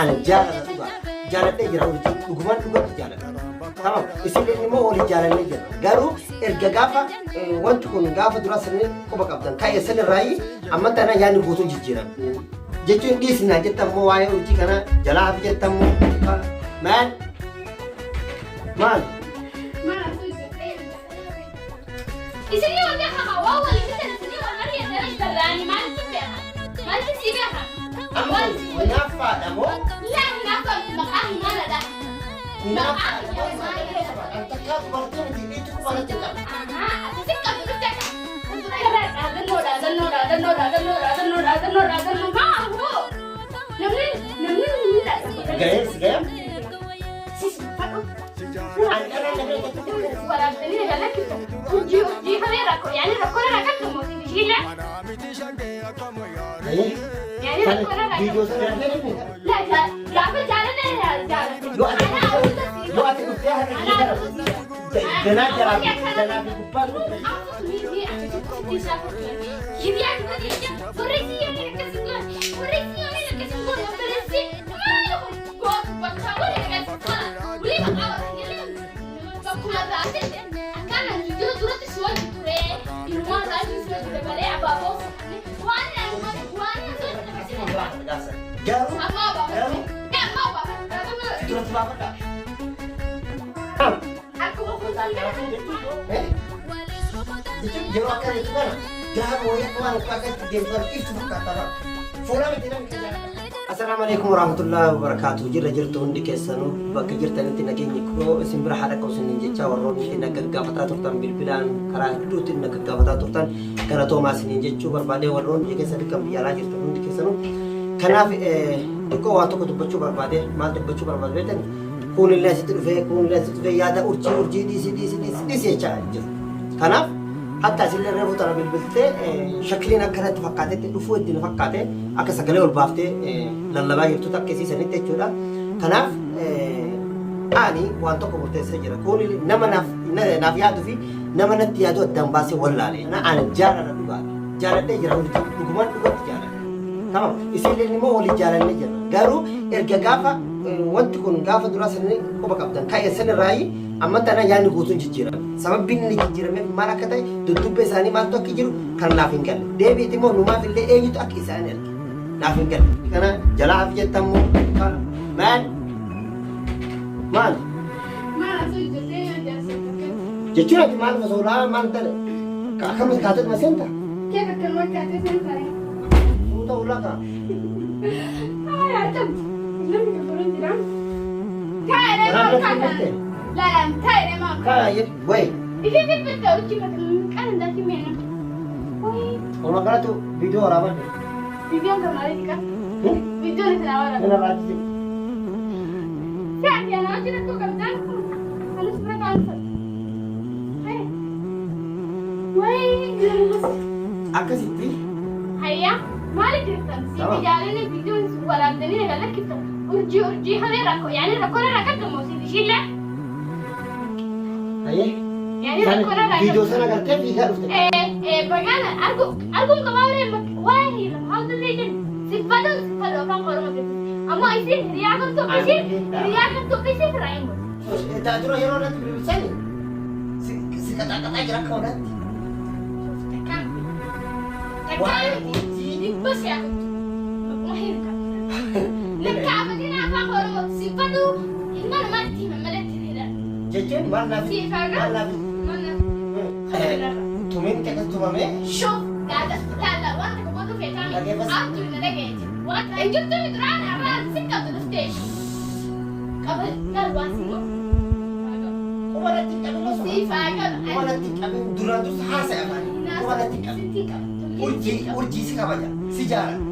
Ana jaalala dhugaa jaaladhee jira urjii dhugumaan dhugatti jaaladha. Tamam isin immoo walii jaalannee jira. Garuu erga gaafa wanti kun gaafa duraa sirni quba qabdan ka'e sanirraayi amma tana yaadni guutuun jijjiirame. Jechuun dhiisnaa jettan immoo waa'ee urjii kana jalaa hafi jettan immoo maal maal Isinii wal beekaa waa waliin bitan isinii wal mari'atan barraani maaltu beeka? Maaltu si beeka? Amma hinaaffaadha moo? Laa hinaaffaa miti maqaa hinaanadha. Hinaaffaadha moo? An takkaa dubartii miti dhiitu quba natti hin qabne. Ahaa akkasi qabdu dhufte akka. Dhaadannoo dhaadannoo dhaadannoo dhaadannoo dhaadannoo dhaadannoo dhaadannoo maa hoo? Namni namni ni dhaadannoo. Ga'ee si ga'ee? Sis fadhu. An kanaan namni tokko Waraabdanii na lakkifta. Urjii urjii hamee rakkoo yaani rakkoo irraa qabdu mootii ishiillee. Ga'ee? Yaani rakkoo irraa qabdu. Viidiyoo sana argee La gaafa jaalala jaalala. Yoo ati yoo ati dhuftee harka kee kana danaa jalaa fi danaa fi gubbaa dhuftee. Garuu garuu duratti baafadha. Jechuun yeroo akkana jettu kana gaafa wayii akka waan akka itti deemtu kana ibsu fakkaata bara. Fuula miti namni kan jaalladha. Assalaamu alaikum warahmatullahi wabarakatuh. Jirra jirtu hundi keessanuu bakka jirtanitti nageenyi koo isin bira haadha qabu isiniin jechaa warroonni na gaggaafataa turtan bilbilaan karaa hedduutiin na gaggaafataa turtan galatoomaa isiniin jechuu barbaadee warroonni biyya keessa kan biyya alaa jirtan hundi keessanuu. Kanaaf xiqqoo waan tokko dubbachuu barbaade maal dubbachuu barbaade beektan kuunillee asitti dhufee kuunillee asitti dhufee yaada urjii urjii dhiisi dhiisi dhiisi dhiisi jechaa jiru. Kanaaf hatta asillee reefu tana bilbiltee shakiliin akka natti fakkaatetti dhufuu itti na fakkaate akka sagalee ol baaftee lallabaa jirtutti akka isiisanitti jechuudha. Kanaaf ani waan tokko murteessee jira. Kun nama naaf naaf yaaduu fi nama natti yaadu addaan baasee wallaale. Ani jaalala dhugaadha. Jaaladhee jira urjii dhugumaan dhugatti jaaladha. Tamam isin immoo walii jaalannee jira. Garuu erga gaafa wanti kun gaafa duraa sirni quba qabdan ka'e sanirraayi amma tana yaadni guutuun jijjiirame. Sababbiin inni jijjiirameef maal akka ta'e duddubbee isaanii maaltu akka jiru kan naaf hin galle. Deebiiti immoo numaaf illee eenyutu akka isaan erge naaf hin galle. Kana jalaa hafi jettan immoo maal maal jechuun ati maal osoo laa maal ta'e akkamitti kaatee dhuma seenta? Fuuta ulaa kaa. Kaa wayi. Walumaa galatti viidiyoo waraabaa jira. Nana raajisi. Akkasitti Hayya maali jirtan siiti jaalala viidiyoon waraabdanii na lakkiftan urjii urjii hamee rakkoo yaani rakkoo irraa qabdu moo siiti ishiillee hayyee yaani rakkoo irraa qabdu. viidiyoo sana gartee fiigaa dhufte. Bagaan argu arguun qabaa waree waa'ee hiriira haala jennu siffadhu siffadhu afaan Oromoo keessatti ammoo isin hiriyaa qabdu isin hiriyaa qabdu isin irraa hin godhu. Taa dura yeroo irratti bilbilsani si qaxaaqaxaa jira akka wadaatti. Takkaan takkaan dhibba si'a qabdu maquma hin qabdu. Lakka abatiin afaan Oromoo siffadhu ilma namaatti hima malee itti hidhan. Jechuun maal naaf Siif haa maal naaf Maal naaf tuminti akkas tumamee Shuf, laala, laala, waan tokko godhu feetaami. Dhageeffas. Abduu na dhageeti. Waan hin jirtu mi duraan har'aan si qabdu dhuftee. Qaba, laal waan si godhu. Quba natti hin qabin osoo. Siif haa qabu. Quba natti hin qabin duraan dursa haasa'e afaanii. Quba natti hin qabin. Sitti hin qabu. Urjii urjii si kabaja si jaalladha.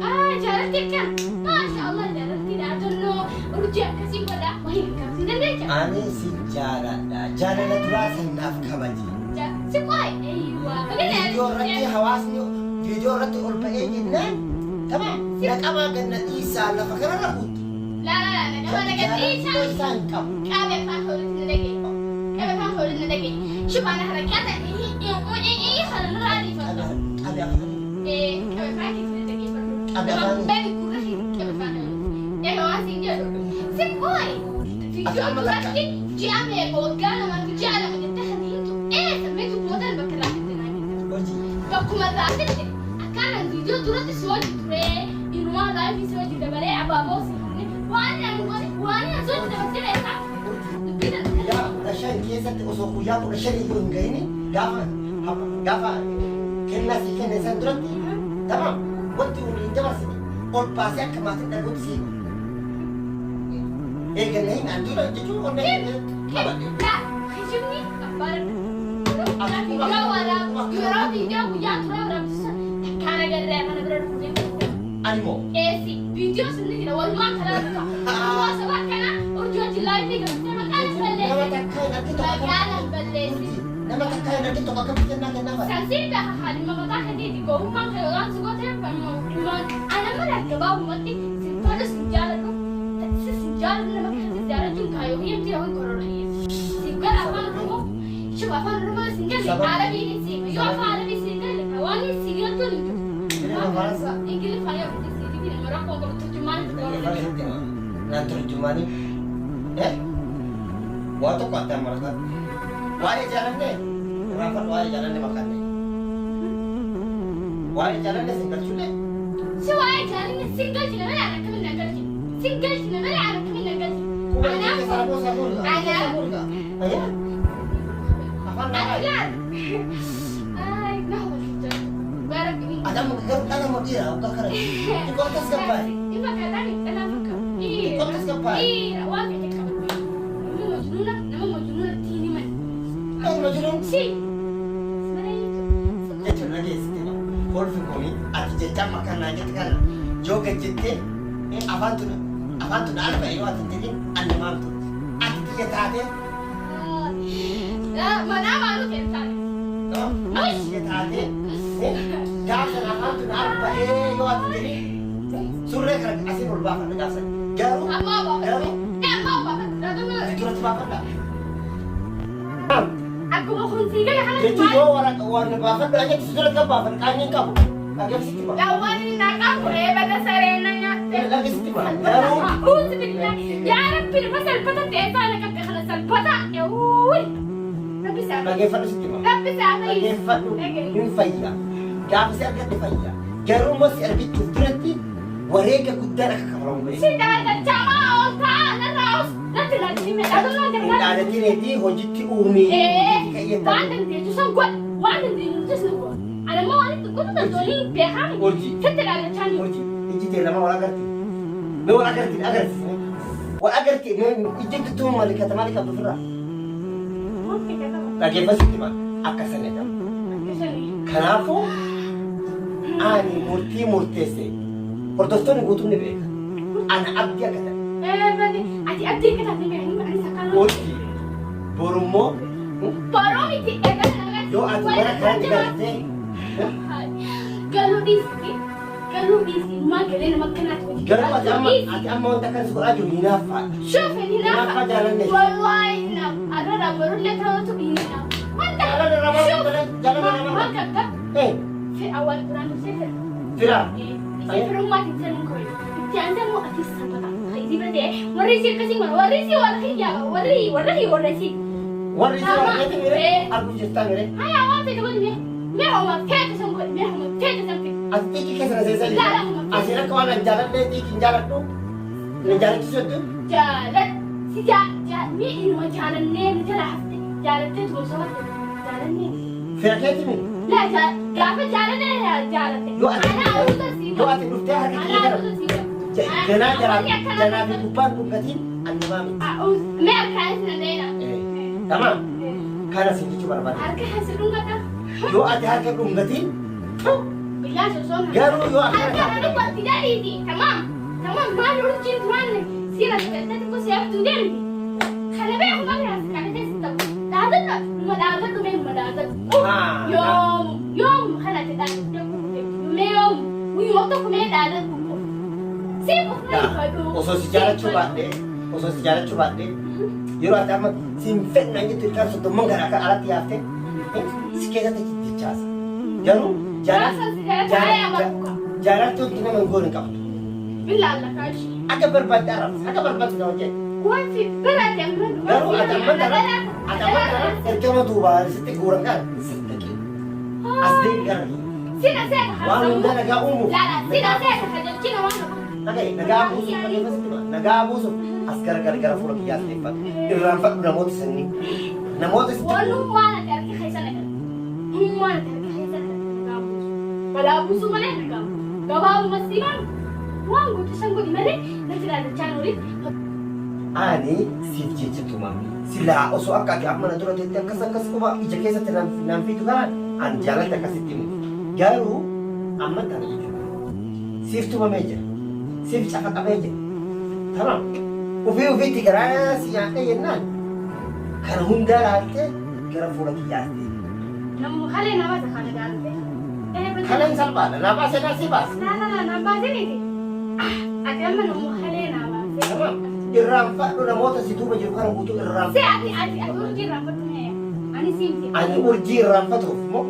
Ah, jaalatti akkam. Maasha Allah, jaalatti dhaadannoo urjii akkasii godha. Wahii hin qabsiin dandeecha. Ani si jaaladha. Jaalala duraa san naaf kabaji. Si qo'e. Eeyyuu. Viidiyoo irratti hawaasni viidiyoo irratti ol ba'ee jennaan tamam naqamaa ganna dhiisaa lafa kanarra guutte. La la la, naqama naqadhiisaa. Jaalala isaa hin qabu. Qabe afaan hoolitti na dhagaye. Qabe afaan hoolitti na dhagaye. Shubaan harakata kanarraa dhiifadhu. Qabe afaanii. Qabe afaan keessa na dhagaye. Qabe afaanii. Babi gurra keessa qabe afaan hoolitti. Dhaga'a waan siin jedhu. Si qoy. Viidiyoo duratti ji'a meeqa waggaa lama ji'a lama jettee kan himtu eessa mee dubbootaan bakka irraa fitte naan jette. Hojii. Bakkuma irraa fitte akkaan viidiyoo duratti si wajji ture inumaa laayifii si wajji dabalee abaaboo si hanne waan ani godhe waan ani si wajji dabarsee beekaa. Dubbii tana. Guyyaa 15 keessatti osoo guyyaa 15 iyyuu hin gahini gaafa kennaa sii kenne san duratti tamaam wanti waliin dabarsine ol baasee akka maatiin dhaguutti sii hima. Eeganna hin an dura jechuun onnee qabadhe. Laa kijibni abbaa viidiyoo waraab yeroo viidiyoo guyyaa turaa waraabsisan takkaan agarree kana bira dhufu deemu. Ani moo Eessi viidiyoo sun ni jira walumaan karaa dhufa. Ammoo saba akkana urjii wajjin laayifii galtee maqaan si nama balleessi. takkaa hin argin tokko Maqaan akkamitti as balleessi. Nama takkaa hin argin tokko akkamitti kennaa kennaa bara. Sansiin beeka haadhimma mataa keetiiti gowwummaan kee waan si gooteef dhimmaan ana mala gabaabumatti sin fadhu sin jaaladhu si sin jaaladhu nama keessatti jaalachuun kaayyoo hiyyamti yookiin korora hiyyamti. Siif gara afaan Oromoo shuf afaan Oromoo sin galle Arabiin si yoo afaan Arabii sin galle waan si galchuun hin jiru. Ingiliffaan yoo si dibin rakkoo qabu turjumaan itti Dhaggeeffadhu. Naan turjumaanii. Waa tokko addaan marata. Waa'ee jaalannee irraanfadhu waa'ee jaalannee maqaanne. Waa'ee jaalannee sin galchullee. Si waa'ee jaalanne sin galchine malee ana akkamiin na galchine. Sin galchine malee ana akkamiin na galchine. Quba keessa saraboo safuudha. Safuudha. Ayyaa. Afaan Ati nagaa. laal. Ay, na hubachuu Bara bini. Adamu garuu dhala moo dhiira hoggaa kana. Xiqqoo tasgabbaa'e. Dhimma kanaan dhala fakkaatu. Xiqqoo tasgabbaa'e. Dhiira waan fedhe qabatu. Nama majnuuna nama majnuuna ittiin himan. Kan majnuun Si. Malee jechuun dhageessite kolfi kuni ati jecha amma kanaa jette kana yoo gad jettee afaan tun alfa yoo ati hin jedhin ani namaamtu ati tiyya taatee Manaa maaluu keessaa. Ati tiyya taatee gaafa sana afaan tun alfa yoo ati hin jedhin surree kana asiin ol baafadha gaafa sana garuu Ammaa baafadha. Garuu Ammaa baafadha. si duratti baafadha. Akkuma kun sii gala kana. Jechuun yoo waraqa waan baafadhu jettu si duratti kan baafadhu qaanyi hin qabu. Dhageessitti ma. Daawwan inni qabu eebata sareen na nyaatte. Dhageessitti ma. Garuu Uuzi billah. Yaa Rabbi nama salphata ta'e faana qabde kana salphata. Uuy. Rabbi isaa. Dhageeffadhu sitti ma. Rabbi isaa fayyisa. Dhageeffadhu hin fayya. Gaafa si argadhe fayya. Garuu immoo si argachuuf duratti wareega guddaan akka kafalamu beeku. Si dhaadachaa maa ooltaa narraa os natti laatti miidhagina Hin gargaara. dhaadatiin hojiitti uumii. Waan dandeessu san godhi. Waan dandeessu san godhi. Ani immoo waan itti godhu danda'u beekaa. Urjii. Sitti dhaadachaa ni. Urjii ijji tee lama wal agarti. Mee wal agarti agarsiisi. Wal agarti mee ijji tuttuun malikata maali qabdu ofirraa. Dhageeffadhu sitti ma akka sana jedhama. Kanaafuu ani murtii murteesse hordoftoonni guutuun ni beeka. Ana abdii akka ta'e. Ati abdii akka taate beeknu anis akkaan. Urjii borummoo Boroo miti eegala. Yoo ati mana kanatti galtee Galuu dhiisi. Galuu dhiisi. Maal galee nama akkanaatti hojii. Garuu ati amma wanta akkas godhaa jiru hinaaffaadha. Shuf hin Hinaaffaa jaalanne. Wallahi hinaaf. Arra borullee ta'utu hin hinaaf. Wanta. Jaalanne ramaa jaalanne ramaa. Maal qabda? Eh, Awwaal duraan dursee fira. Fira. Isii firummaatiin seenuun kabaju. Itti aansee immoo atis sabbata. Isii bira ta'e warri isii akkasii mana warri isii warra kiyyaa warri warra kiyya warra isii. Warri isii warra keetti mire arguu jirtaa mire. Haya waan ta'e godhi mee mee homa feete san godhi mee homa feete san fedhe. Ati xiiqii keessa na seensaa jirta. Asiin akka waan an jaaladhee xiiqii hin jaaladhu. Na jaalachiisu jettu. Jaaladhu si jaa jaa mee inuma jaalannee nu jala hafte jaalattee tuma sobatte jaalannee. Fira keetti mi? Laa gaafa jaalannee jaalatte. Yoo ati Anaa aruusa sii yoo ati dhuftee harka Anaa kiyya gara aruusa sii ganaa jaraa janaa fi gubbaan dhungatiin an namaa miti. Mee harkaan isin na Eh, Tamaam. Kana si jechuu barbaada. Harka hasi dhungata. Yoo ati harka dhungatiin Bilaa sosoon. Garuu yoo akkana Harka na dhungatti jedhiiti. Tamaam. Tamaam maal urjiin turaan siira siqattee xiqqoo si haftuu deemti. Kana beeku malee as qabatee si ta'u. Dhaadadha. Numa dhaadadhu mee numa dhaadadhu. Yoomu yoomu kana ati dhaadattee kuufte. Mee yoomu guyyuma tokko mee dhaadadhu kuufte. Si kufna hin fadhu. Osoo si jaalachuu baadhee yeroo ati amma si hin fedhan jettu ilkaan 30 kana akka alatti yaaftee si keessatti jechaasa. Garuu Gaafa si jaalatu ayyaa maluuka. jaalalli wanti nama hin goone hin qabdu. Billaa lakaashi. Akka barbaadde arrabsi, akka barbaadde na hojjedhu. Wanti biraati amma Garuu ati amma tana, ati amma tana ergama duubaa sitti guuran kana sitti as deebi gara kee. Sina seeta Waan hundaa nagaa uumuuf. Laala sina seeta kajalchina waan qabu. Dhaga'i, nagaa buusuuf dhaggeeffatu sitti hima. Nagaa buusuuf as gara gara gara fuula kiyyaa as deeffadhu. Irraanfadhu namoota sannii. Namoota sitti guuran. Walummaan ati harka keessa naqatte. Hummaan ati harka keessa naqatte nagaa buusu. Balaa buusuu malee nagaa buusu. Gabaabumatti himan waan gootu san godhi malee natti dhaadachaa oolin. Ani siif jecha tumame. Silaa osoo akka ati amma na dura teettee akkas akkas quba ija keessatti naan fiitu kanaan ani jaalatti akkasitti miti. Garuu amma tana jechuudha. Siif tumamee jira. Siif cafaqamee jira. Tamam. Ufii ufiitti garaa si nyaadhee jennaan kana hundaa laaltee gara fuula kiyyaa as deebi. Namuma kalee nama isa kana gaafatee. Kaleen salphaadha. Naa baasee naa si baasa. Naa naa naa baasiniiti. Ati amma namuma kalee naa baasee. Tamam. Irraanfadhu namoota si duuba jiru kana guutuu Si irraanfadhu. ati ati ati urjii irraanfattu mee ani siin jedhe. Ani urjii irraanfatuuf moo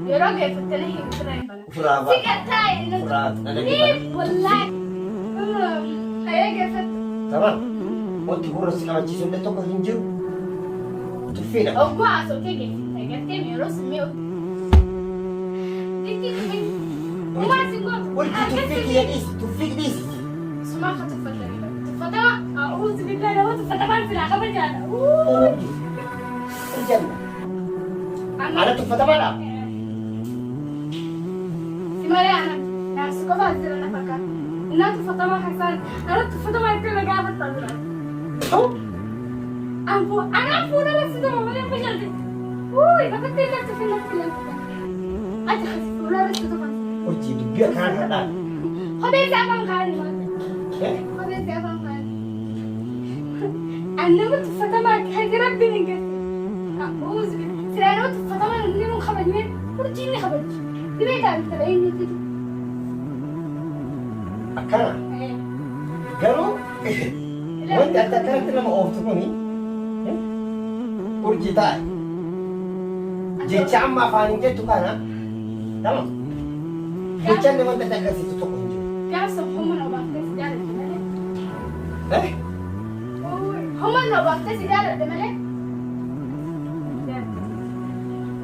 Yeroo geeffatte na hin ofirraa hin bana. Ofirraa Si baasa. gattaa inni. Ofirraa na Ni dhaggeeffadhu. wallaahi. Hayee geeffattu. Tamam. Wanti gurra si qabachiisu illee tokko hin jiru. Tuffiidha. Ogguu haasofte geeffatte gartee yeroo summee Ditti tuffi. Uumaa si gootu. Urjii tuffii kiyya dhiisi. Tuffii dhiisi. Sumaa ka tuffatanii bara. Tuffatama. A'uuzu billahi nama tuffatamaan silaa kabajaadha. Urjii. Urjanna. Ana tuffatamaadha. Si malee ana naafsi qofa as jira na fakkaata. Innaa tuffatamaa haasaan ana tuffatamaa itti na gaafattaa jira. Anfu anaa fuula barsiisama malee fayyadde. Uuy bakka illee tuffannatti illee. Ati fuula barsiisama. Urjii dubbii akkanaa kana dhaabi. Kophee isaa afaan kaa'anii maal? Kophee isaa afaan kaa'anii. An nama tuffatamaa kan rabbiin hin garte. A'uuzu silaa nama tuffatamaa namni nun kabajne urjiin ni kabajji. Dhibee ta'an ta'e eenyutu. Akkana. Garuu wanti ati akkanatti nama ooftu kuni urjii taa'e. Jecha amma afaaniin jettu kana tamam. Jecha inni wanta ati agarsiistu tokko hin jiru. Gaafsa humna obaaftee si jaalladhe malee. Eh? Humna obaaftee si jaalladhe malee.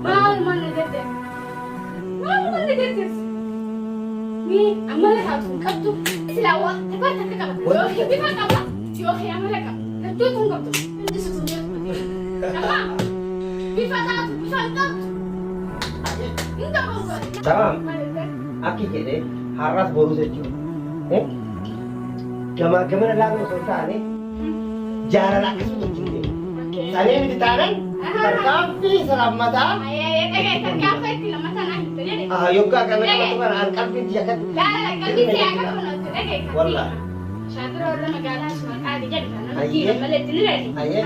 Maaluma na gadde. Maaluma na gadde. Ni amala taatu hin qabdu. Silaa waa takka takka qabata. Yookiin bifa qaba yookiin amala qaba. Lachuu tun qabdu. Hundi situ Tamam. Bifa taatu bifa hin qabdu. Hin dogoggore. Tamam. Akki jedhee har'as borus jechuudha. Gamaa gamana laaluu osoo hin taane jaalala akkasuma wajjin deema. Sanee miti taanan tarkaanfii isa lammataa yoggaa kana qabatu kana an qalbiin tiyya akkatti. Wallaahi. Ayyee. Ayyee.